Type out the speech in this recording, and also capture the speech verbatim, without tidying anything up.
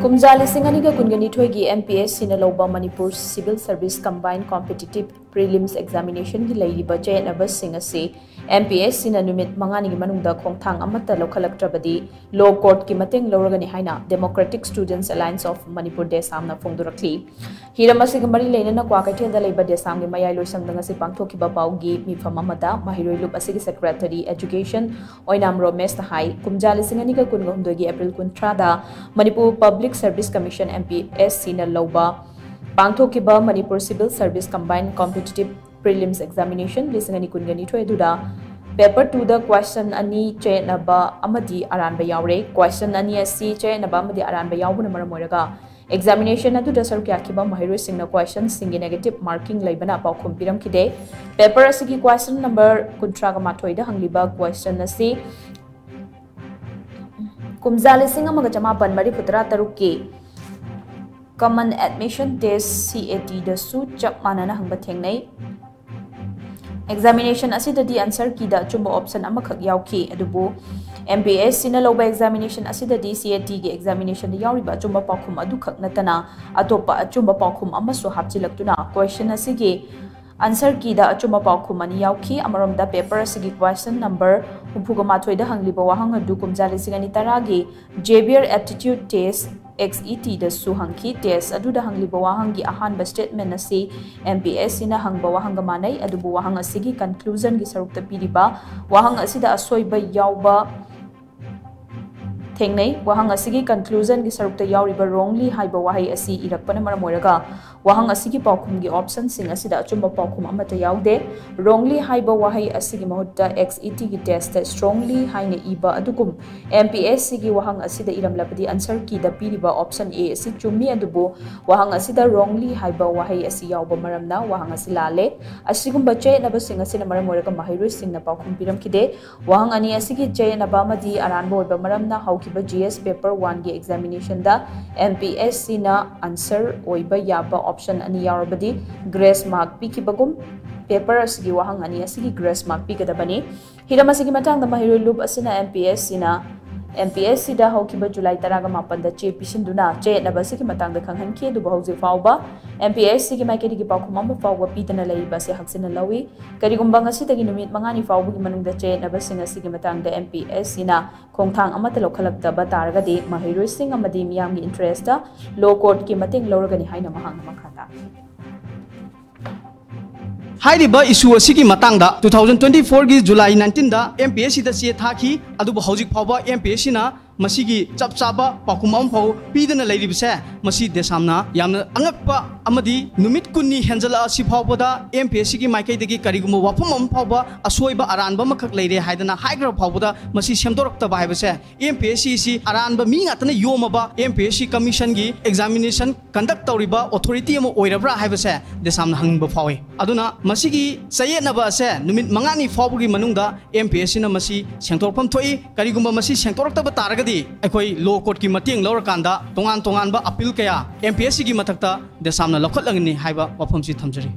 ꯀꯨꯝꯖꯥ ꯂꯤꯁꯤꯡ ꯑꯅꯤꯒ ꯀꯨꯟꯒ ꯅꯤꯊꯣꯏꯒꯤ M P S Cꯅ ꯂꯧꯕ Manipur Civil Service Combined Competitive Prelims Examinationꯒꯤ ꯂꯩꯔꯤꯕ ꯆꯌꯦꯠꯅꯕꯁꯤꯡ ꯑꯁꯤ M P S Cꯅ ꯅꯨꯃꯤꯠ ꯃꯉꯥꯅꯤꯒꯤ ꯃꯅꯨꯡꯗ ꯈꯣꯡꯊꯥꯡ ꯑꯃꯠꯇ ꯂꯧꯈꯠꯂꯛꯇ꯭ꯔꯕꯗꯤ law courtꯀꯤ ꯃꯇꯦꯡ ꯂꯧꯔꯒꯅꯤ ꯍꯥꯏꯅ Democratic Students Alliance of Manipur, DESAMꯅ ꯐꯣꯡꯗꯣꯔꯛꯂꯤ꯫ ꯍꯤꯔꯝ ꯑꯁꯤꯒ ꯃꯔꯤ ꯂꯩꯅꯅ ꯀ꯭ꯋꯥꯀꯩꯊꯦꯜꯗ ꯂꯩꯕ DESAMꯒꯤ ꯃꯌꯥꯏ ꯂꯣꯏꯁꯪꯗ ꯉꯁꯤ ꯄꯥꯡꯊꯣꯛꯈꯤꯕ ꯄꯥꯎꯒꯤ ꯃꯤꯐꯝ ꯑꯃꯗ ꯃꯍꯩꯔꯣꯏ ꯂꯨꯞ ꯑꯁꯤꯒꯤ Secretary Education ꯑꯣꯏꯅꯥꯝ ꯔꯣꯃꯦꯁꯅ ꯍꯥꯏ, ꯀꯨꯝꯖꯥ ꯂꯤꯁꯤꯡ ꯑꯅꯤꯒ ꯀꯨꯟꯒ ꯍꯨꯝꯗꯣꯏꯒꯤ April ꯀꯨꯟꯊ꯭ꯔꯥꯗ Manipur Public Service Commission, M P S Cꯅ ꯂꯧꯕ ꯄꯥꯡꯊꯣꯛꯈꯤꯕ Manipur Civil Service Combined Competitive Prelims Examination ꯂꯤꯁꯤꯡ ꯑꯅꯤ ꯀꯨꯟꯒ ꯅꯤꯊꯣꯏ ꯑꯗꯨꯗ paper twoꯗ question ꯑꯅꯤ ꯆꯌꯦꯠꯅꯕ ꯑꯃꯗꯤ ꯑꯔꯥꯟꯕ ꯌꯥꯎꯔꯦ꯫ Question ꯑꯅꯤ ꯑꯁꯤ ꯆꯌꯦꯠꯅꯕ ꯑꯃꯗꯤ ꯑꯔꯥꯟꯕ ꯌꯥꯎꯕꯅ ꯃꯔꯝ ꯑꯣꯏꯔꯒ examination ꯑꯗꯨꯗ ꯁꯔꯨꯛ ꯌꯥꯈꯤꯕ ꯃꯍꯩꯔꯣꯏꯁꯤꯡꯅ questionꯁꯤꯡꯒꯤ negative marking ꯂꯩꯕꯅ ꯄꯥꯎꯈꯨꯝ ꯄꯤꯔꯝꯈꯤꯗꯦ꯫ Paper ꯑꯁꯤꯒꯤ question number ꯀꯨꯟꯊ꯭ꯔꯥꯒ ꯃꯥꯊꯣꯏꯗ ꯍꯪꯂꯤꯕ question ꯑꯁꯤ ꯀꯨꯝꯖꯥ ꯂꯤꯁꯤꯡ ꯑꯃꯒ ꯆꯃꯥꯄꯟ ꯃꯔꯤꯐꯨ ꯇꯔꯥ ꯇꯔꯨꯛꯀꯤ Common Admission Test, C A T ꯗꯁꯨ ꯆꯞ ꯃꯥꯟꯅꯅ ꯍꯪꯕ ꯊꯦꯡꯅꯩ꯫ Examination ꯑꯁꯤꯗꯗꯤ answer keyꯗ ꯑꯆꯨꯝꯕ option ꯑꯃꯈꯛ ꯌꯥꯎꯈꯤ꯫ ꯑꯗꯨꯕꯨ M P S Cꯅ ꯂꯧꯕ examination ꯑꯁꯤꯗꯗꯤ C A Tꯒꯤ examinationꯗ ꯌꯥꯎꯔꯤꯕ ꯑꯆꯨꯝꯕ ꯄꯥꯎꯈꯨꯝ ꯑꯗꯨꯈꯛ ꯅꯠꯇꯅ ꯑꯇꯣꯞꯄ ꯑꯆꯨꯝꯕ ꯄꯥꯎꯈꯨꯝ ꯑꯃꯁꯨ ꯍꯥꯞꯆꯤꯜꯂꯛꯇꯨꯅ question ꯑꯁꯤꯒꯤ answer keyꯗ ꯑꯆꯨꯝꯕ ꯄꯥꯎꯈꯨꯝ ꯑꯅꯤ ꯌꯥꯎꯈꯤ꯫ ꯑꯃꯔꯣꯝꯗ paper ꯑꯁꯤꯒꯤ question number ꯍꯨꯝꯐꯨꯒ ꯃꯥꯊꯣꯏꯗ ꯍꯪꯂꯤꯕ ꯋꯥꯍꯪ ꯑꯗꯨ ꯀꯨꯝꯖꯥ ꯂꯤꯁꯤꯡ ꯑꯅꯤ ꯇꯔꯥꯒꯤ Xavier Aptitude Test, X E T ꯗꯁꯨ ꯍꯪꯈꯤ꯫ Test ꯑꯗꯨꯗ ꯍꯪꯂꯤꯕ ꯋꯥꯍꯪꯒꯤ ꯑꯍꯥꯟꯕ statement ꯑꯁꯤ M P S Cꯅ ꯍꯪꯕ ꯋꯥꯍꯪꯒ ꯃꯥꯟꯅꯩ, ꯑꯗꯨꯕꯨ ꯋꯥꯍꯪ ꯑꯁꯤꯒꯤ conclusionꯒꯤ ꯁꯔꯨꯛꯇ ꯄꯤꯔꯤꯕ ꯋꯥꯍꯪ ꯑꯁꯤꯗ ꯑꯁꯣꯏꯕ ꯌꯥꯎꯕ ꯊꯦꯡꯅꯩ꯫ ꯋꯥꯍꯪ ꯑꯁꯤꯒꯤ conclusionꯒꯤ ꯁꯔꯨꯛꯇ ꯌꯥꯎꯔꯤꯕ wrongly ꯍꯥꯏꯕ ꯋꯥꯍꯩ ꯑꯁꯤ ꯏꯔꯛꯄꯅ ꯃꯔꯝ ꯑꯣꯏꯔꯒ ꯋꯥꯍꯪ ꯑꯁꯤꯒꯤ ꯄꯥꯎꯈꯨꯝꯒꯤ optionꯁꯤꯡ ꯑꯁꯤꯗ ꯑꯆꯨꯝꯕ ꯄꯥꯎꯈꯨꯝ ꯑꯃꯠꯇ ꯌꯥꯎꯗꯦ꯫ Wrongly ꯍꯥꯏꯕ ꯋꯥꯍꯩ ꯑꯁꯤꯒꯤ ꯃꯍꯨꯠꯇ X E Tꯒꯤ testꯇ strongly ꯍꯥꯏꯅ ꯏꯕ ꯑꯗꯨꯒꯨꯝ M P S Cꯒꯤ ꯋꯥꯍꯪ ꯑꯁꯤꯗ ꯏꯔꯝꯂꯕꯗꯤ answer keyꯗ ꯄꯤꯔꯤꯕ option A ꯑꯁꯤ ꯆꯨꯝꯃꯤ, ꯑꯗꯨꯕꯨ ꯋꯥꯍꯪ ꯑꯁꯤꯗ wrongly ꯍꯥꯏꯕ ꯋꯥꯍꯩ ꯑꯁꯤ ꯌꯥꯎꯕ ꯃꯔꯝꯅ ꯋꯥꯍꯪ ꯑꯁꯤ ꯂꯥꯜꯂꯦ꯫ ꯑꯁꯤꯒꯨꯝꯕ ꯆꯌꯦꯠꯅꯕꯁꯤꯡ ꯑꯁꯤꯅ ꯃꯔꯝ ꯑꯣꯏꯔꯒ ꯃꯍꯩꯔꯣꯏꯁꯤꯡꯅ ꯄꯥꯎꯈꯨꯝ ꯄꯤꯔꯝꯈꯤꯗꯦ꯫ ꯋꯥꯍꯪ ꯑꯅꯤ ꯑꯁꯤꯒꯤ ꯆꯌꯦꯠꯅꯕ ꯑꯃꯗꯤ ꯑꯔꯥꯟꯕ ꯑꯣꯏꯕ ꯃꯔꯝꯅ ꯍꯧꯈꯤꯕ G S paper oneꯒꯤ examinationꯗ M P S Cꯅ answer ꯑꯣꯏꯕ ꯌꯥꯕ option ꯑꯅꯤ ꯌꯥꯎꯔꯕꯗꯤ grace mark ꯄꯤꯈꯤꯕꯒꯨꯝ paper ꯑꯁꯤꯒꯤ ꯋꯥꯍꯪ ꯑꯅꯤ ꯑꯁꯤꯒꯤ grace mark ꯄꯤꯒꯗꯕꯅꯤ꯫ ꯍꯤꯔꯝ ꯑꯁꯤꯒꯤ ꯃꯇꯥꯡꯗ ꯃꯍꯩꯔꯣꯏ ꯂꯨꯞ ꯑꯁꯤꯅ M P S Cꯅ ꯑꯦꯝ ꯄꯤ ꯑꯦꯁ ꯁꯤꯗ ꯍꯧꯈꯤꯕ ꯖꯨꯂꯥꯏ ꯇꯔꯥꯒ ꯃꯥꯄꯟꯗ ꯆꯦ ꯄꯤꯁꯤꯟꯗꯨꯅ ꯆꯌꯦꯠꯅꯕ ꯑꯁꯤꯒꯤ ꯃꯇꯥꯡꯗ ꯈꯪꯍꯟꯈꯤ꯫ ꯑꯗꯨꯕꯨ ꯍꯧꯖꯤꯛ ꯐꯥꯎꯕ ꯑꯦꯝ ꯄꯤ ꯑꯦꯁ ꯁꯤꯒꯤ ꯃꯥꯏꯀꯩꯗꯒꯤ ꯄꯥꯎꯈꯨꯝ ꯑꯃ ꯐꯥꯎꯕ ꯄꯤꯗꯅ ꯂꯩꯔꯤꯕ ꯑꯁꯤ ꯍꯛꯆꯤꯟꯅ ꯂꯧꯏ꯫ ꯀꯔꯤꯒꯨꯝꯕ ꯉꯁꯤꯗꯒꯤ ꯅꯨꯃꯤꯠ ꯃꯉꯥꯅꯤ ꯐꯥꯎꯕꯒꯤ ꯃꯅꯨꯡꯗ ꯆꯌꯦꯠꯅꯕꯁꯤꯡ ꯑꯁꯤꯒꯤ ꯃꯇꯥꯡꯗ ꯑꯦꯝ ꯄꯤ ꯑꯦꯁ ꯁꯤꯅ ꯈꯣꯡꯊꯥꯡ ꯑꯃꯠꯇ ꯂꯧꯈꯠꯂꯛꯇꯕ ꯇꯥꯔꯒꯗꯤ ꯃꯍꯩꯔꯣꯏꯁꯤꯡ ꯑꯃꯗꯤ ꯃꯤꯌꯥꯝꯒꯤ ꯏꯟꯇꯔꯦꯁꯇ ꯂꯣ ꯀꯣꯔꯠꯀꯤ ꯃꯇꯦꯡ ꯂꯧꯔꯒꯅꯤ ꯍꯥꯏꯅ ꯃꯍꯥꯛꯅ ꯃꯈꯥ ꯇꯥꯈꯤ꯫ ꯍꯥꯏꯔꯤꯕ ꯏꯁꯨ ꯑꯁꯤꯒꯤ ꯃꯇꯥꯡꯗ two thousand twenty fourꯒꯤ ꯖꯨꯂꯥꯏ nineteenꯗ ꯑꯦꯝ ꯄꯤ ꯑꯦꯁ ꯁꯤꯗ ꯆꯦ ꯊꯥꯈꯤ꯫ ꯑꯗꯨꯕꯨ ꯍꯧꯖꯤꯛ ꯐꯥꯎꯕ ꯑꯦꯝ ꯄꯤ ꯑꯦꯁ ꯁꯤꯅ ꯃꯁꯤꯒꯤ ꯆꯞ ꯆꯥꯕ ꯄꯥꯎꯈꯨꯝ ꯑꯃ ꯐꯥꯎ ꯄꯤꯗꯅ ꯂꯩꯔꯤꯕꯁꯦ, ꯃꯁꯤ ꯗꯦꯁꯥꯝꯅ ꯌꯥꯝꯅ ꯑꯉꯛꯄ ꯑꯃꯗꯤ ꯅꯨꯃꯤꯠ ꯀꯨꯟꯅꯤ ꯍꯦꯟꯖꯜꯂꯛꯑꯁꯤ ꯐꯥꯎꯕꯗ ꯑꯦꯝ ꯄꯤ ꯑꯦꯁ ꯁꯤꯒꯤ ꯃꯥꯏꯀꯩꯗꯒꯤ ꯀꯔꯤꯒꯨꯝꯕ ꯋꯥꯐꯝ ꯑꯃ ꯐꯥꯎꯕ ꯑꯁꯣꯏꯕ ꯑꯔꯥꯟꯕ ꯑꯃꯈꯛ ꯂꯩꯔꯦ ꯍꯥꯏꯗꯅ ꯍꯥꯏꯈ꯭ꯔꯕ ꯐꯥꯎꯕꯗ ꯃꯁꯤ ꯁꯦꯝꯗꯣꯔꯛꯇꯕ ꯍꯥꯏꯕꯁꯦ, ꯑꯦꯝ ꯄꯤ ꯑꯦꯁ ꯁꯤꯁꯤ ꯑꯔꯥꯟꯕ ꯃꯤ ꯉꯥꯛꯇꯅ ꯌꯣꯝꯃꯕ ꯑꯦꯝ ꯄꯤ ꯑꯦꯁ ꯁꯤ ꯀꯃꯤꯁꯟꯒꯤ ꯑꯦꯛꯖꯥꯃꯤꯅꯦꯁꯟ ꯀꯟꯗꯛ ꯇꯧꯔꯤꯕ ꯑꯣꯊꯣꯔꯤꯇꯤ ꯑꯃ ꯑꯣꯏꯔꯕ꯭ꯔꯥ ꯍꯥꯏꯕꯁꯦ ꯗꯦꯁꯥꯝꯅ ꯍꯪꯅꯤꯡꯕ ꯐꯥꯎꯏ꯫ ꯑꯗꯨꯅ ꯃꯁꯤꯒꯤ ꯆꯌꯦꯠꯅꯕ ꯑꯁꯦ ꯅꯨꯃꯤꯠ ꯃꯉꯥꯅꯤ ꯐꯥꯎꯕꯒꯤ ꯃꯅꯨꯡꯗ ꯑꯦꯝ ꯄꯤ ꯑꯦꯁ ꯁꯤꯅ ꯃꯁꯤ ꯁꯦꯡꯗꯣꯔꯛꯐꯝ ꯊꯣꯛꯏ꯫ ꯀꯔꯤꯒꯨꯝꯕ ꯃꯁꯤ ꯁꯦꯡꯗꯣꯔꯛꯇꯕ ꯇꯥꯔꯒꯗꯤ ꯑꯩꯈꯣꯏ ꯂꯣ ꯀꯣꯔꯠꯀꯤ ꯃꯇꯦꯡ ꯂꯧꯔꯀꯥꯟꯗ ꯇꯣꯉꯥꯟ ꯇꯣꯉꯥꯟꯕ ꯑꯄꯤꯜ ꯀꯌꯥ ꯑꯦꯝ ꯄꯤ ꯑꯦꯁ ꯁꯤꯒꯤ ꯃꯊꯛꯇ ꯗꯦꯁꯥꯝꯅ ꯂꯧꯈꯠꯂꯒꯅꯤ ꯍꯥꯏꯕ ꯋꯥꯐꯝꯁꯤ ꯊꯝꯖꯔꯤ꯫